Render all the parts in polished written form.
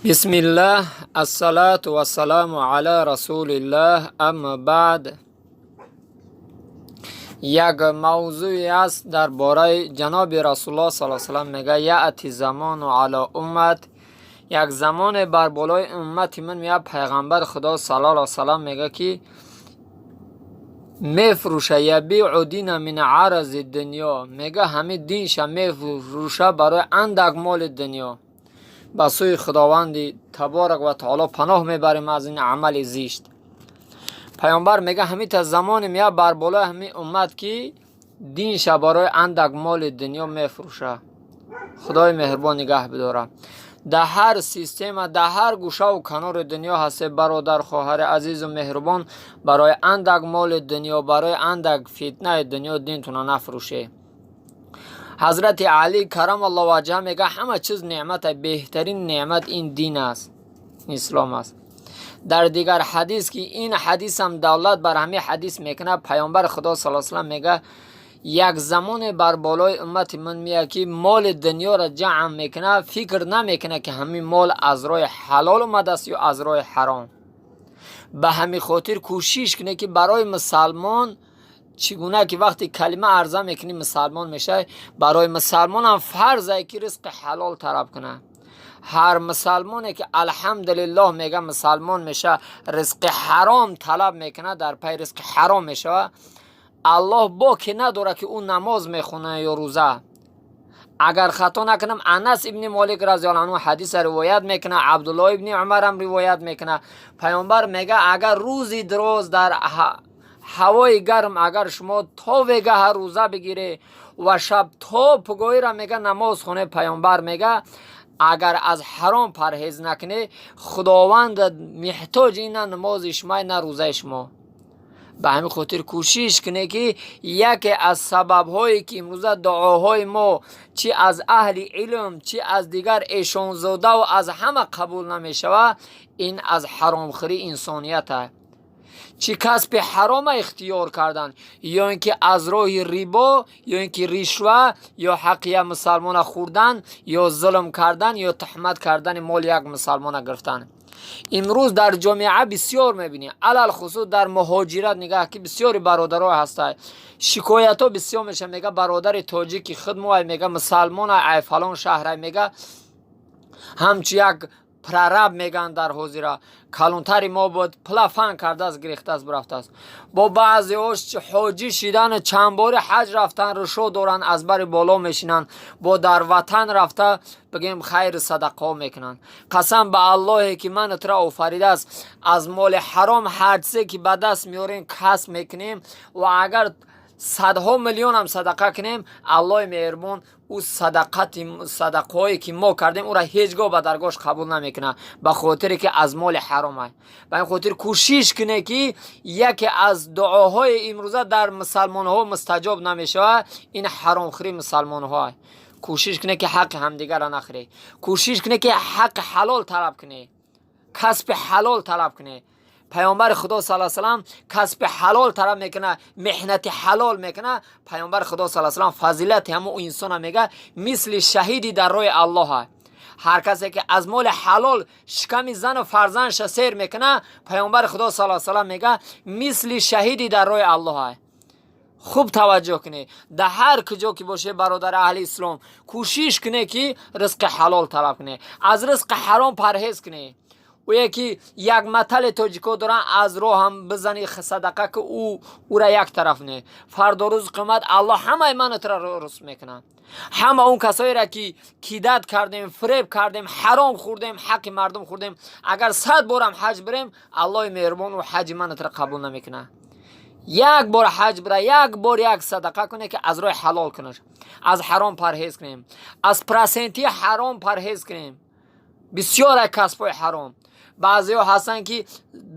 Бисмиллаҳ, ассалату вассаламу ала расулиллаҳ, амма баъд. Як мавзӯе аст дар бораи ҷаноби Расулуллоҳ саллаллоҳу алайҳи васаллам. Мега: يأتي زمان على أمتي, як замоне бар болои уммати ман меяд. Пайғамбари Худо саллаллоҳу алайҳи васаллам мега, ки мефурӯша, يبيع دينه من عرض الدنيا. Мега, ҳамин динша мефурӯша барои андак моли дунё. Ба сӯи Худованди таборак ва таоло паноҳ мебарем аз ин амали зишт. Паёмбар мега, ҳамита замоне меяд бар болои ҳамин уммат, ки динша барои андак моли дунё мефурӯша. Худои меҳрубон нигаҳ бидорад. Дар ҳар система, дар ҳар гӯшаву канори дунё ҳасте, бародар, хоҳари азизу меҳрубон, барои андак моли дунё, барои андак фитнаи дунё динтона нафурӯше. Ҳазрати Алӣ карамаллоҳу ваҷҳа мега, ҳама чиз неъмата, беҳтарин неъмат ин дин аст, ислом аст. Дар дигар ҳадис, ки ин ҳадисам давлат бар ҳамин ҳадис мекунад, Паёмбари Худо сал салам мега, як замоне бар болои уммати ман меяд, ки моли дунёро ҷамъ мекунад, фикр намекунад, ки ҳамин мол аз роҳи ҳалол омадааст ё аз роҳи ҳаром. Ба ҳамин хотир кӯшиш кунед, ки барои мусалмон чӣ гуна ки вақте калима арза мекунӣ, мусалмон мешавӣ, барои мусалмонам фарзе, ки ризқи ҳалол талаб кунад. Ҳар мусалмоне ки алҳамдулиллоҳ мега, мусалмон меша, ризқи ҳаром талаб мекунад, дар пайи ризқи ҳаром мешавад, Аллоҳ боке надорад, ки ӯ намоз мехонад ё рӯза. Агар хато накунам, Анас ибни Молик разиаллоҳу анҳу ҳадиса ривоят мекунад, Абдуллоҳ ибни Умарам ривоят мекунад. Паёмбар мега, агар рӯзи дроз дар ҳавои гарм, агар шумо то вегаҳа рӯза бигирӣ ва шаб то пугоҳира, мега, намоз хоне, паёмбар мега, агар аз ҳаром парҳез накунӣ, Худованд меҳтоҷи на намози шумо, на рӯзаи шумо. Ба ҳамин хотир кӯшиш кунед, ки яке аз сабабҳое ки имрӯза дуоҳои мо, чӣ аз аҳли илм, чӣ аз дигар эшонзодаву аз ҳама, қабул намешавад, ин аз ҳаромхӯрӣ инсоният аст. Чӣ касби ҳарома ихтиёр кардан, ё ин ки аз роҳи рибо, ё ин ки ришва, ё ҳаққи як мусалмона хӯрдан, ё зулм кардан, ё туҳмат кардани моли як мусалмона гирифтан. Имрӯз дар ҷомеа бисёр мебинем, алалхусус дар муҳоҷират нигаҳ, ки бисёри бародаро ҳастанд, шикоятҳо бисёр мешавад. Мега, бародари тоҷики худ мо, мега, мусалмона, ай фалон шаҳра, мега, ҳамчу як прораб мегӯянд, дар ҳозира калонтари мо буд, пулафан кардааст, гирехтааст, бирафтааст. Бо баъзеҳош ҳоҷӣ шидану чандбори ҳаҷ рафтан, ришо доранд, аз бари боло мешинанд, бо дар ватан рафта, бигем, хайру садақаҳо мекунанд. Қасам ба Аллоҳе ки манатро офаридааст, аз моли ҳаром ҳар чизе ки ба даст меорем, касб мекунем ва агар садҳо миллионам садақа кунем, Аллоҳи меҳрубон ӯ садақати садақаҳое ки мо кардем, ӯра ҳеҷ гоҳ ба даргоҳш қабул намекунад, ба хотире ки аз моли ҳаром аст. Ба ин хотир кӯшиш кунед, ки яке аз дуоҳои имрӯза дар мусалмонҳо мустаҷоб намешавад, ин ҳаромхӯрии мусалмонҳо аст. Кӯшиш кунед, ки ҳаққи ҳамдигарро нахӯред, кӯшиш кунед, ки ҳаққи ҳалол талаб кунед, касби ҳалол талаб кунед. Паёмбари Худо сала салам касби ҳалол талаб мекунад, меҳнати ҳалол мекунад. Паёмбари Худо сала салам фазилати ҳамон инсона мега, мисли шаҳиди дар роҳи Аллоҳа. Ҳар касе ки аз моли ҳалол шиками зану фарзандша сер мекунад, Паёмбари Худо сала салам мега, мисли шаҳиди дар роҳи Аллоҳа. Хуб таваҷҷӯҳ кунед, дар ҳар куҷо ки бошед, бародари аҳли ислом, кӯшиш кунед, ки ризқи ҳалол талаб кунед, аз ризқи ҳаром парҳез кунед. Ӯе ки як матали тоҷико доранд, аз роҳам бизани, садақа, ки ӯ ӯра як тараф не, фардо рӯзи қиёмат Аллоҳ ҳамаи манатро рӯст мекунад. Ҳама он касоеро ки кидать кардем, фиреб кардем, ҳаром хӯрдем, ҳаққи мардум хӯрдем, агар 100 борам ҳаҷ бирем, Аллоҳи меҳрубон ӯ ҳаҷи манатро қабул намекунад. Як бор ҳаҷ бира, як бор як садақа кунед, ки аз роҳи ҳалол кунаш, аз ҳаром парҳез кунем, аз проценти ҳаром парҳез кунем. Бисёр касбҳои ҳаром. Баъзеҳо ҳастанд, ки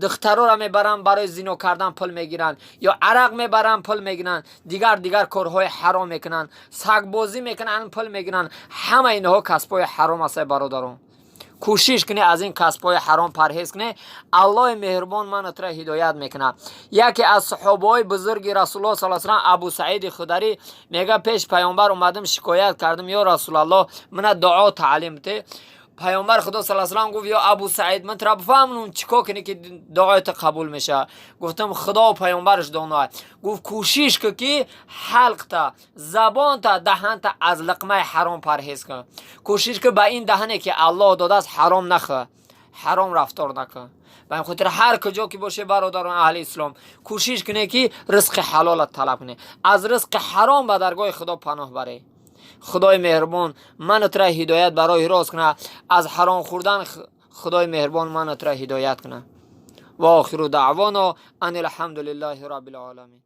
духтароро мебаранд, барои зино кардан пул мегиранд, ё арақ мебаранд, пул мегиранд, дигар дигар корҳои ҳаром мекунанд, сагбозӣ мекунанд, пул мегиранд. Ҳама инҳо касбҳои ҳаром аст, бародарон. Кӯшиш кунед, аз ин касбҳои ҳаром парҳез кунед. Аллоҳи меҳрубон манатро ҳидоят мекунад. Яке аз саҳобаҳои бузурги Расулуллоҳ сал салам, Абу Саиди Хударӣ, мега, пеш Паёмбар омадам, шикоят кардам: «Ё Расулаллоҳ, мана дуо таълим те». Паёмбар Худо саллаллоҳу алайҳи васаллам гуфт: «Ё Абу Саид, ман тура бифаҳмонам, чӣ кор кунӣ, ки дуоят қабул мешавад?» Гуфтам: «Худо паёмбараш доно». Гуфт: «Кӯшиш кун, ки ҳалқта, забонта, даҳанта аз лиқмаи ҳаром парҳез кун. Кӯшиш кун, ба ин даҳане ки Аллоҳ додааст, ҳаром нахӯ, ҳаром рафтор накун». Ба ин хотир ҳар куҷо ки боше, бародарон аҳли ислом, кӯшиш кунед, ки ризқи ҳалолат талаб кунед, аз ризқи ҳаром ба даргоҳи Худо паноҳ баред. Худои меҳрубон ману тура ҳидоят ба роҳи рост кунад. Аз ҳаром хӯрдан Худои меҳрубон ману тура ҳидоят кунад. Ва охиру даъвоно ан алҳамду лиллаҳи раббил оламин.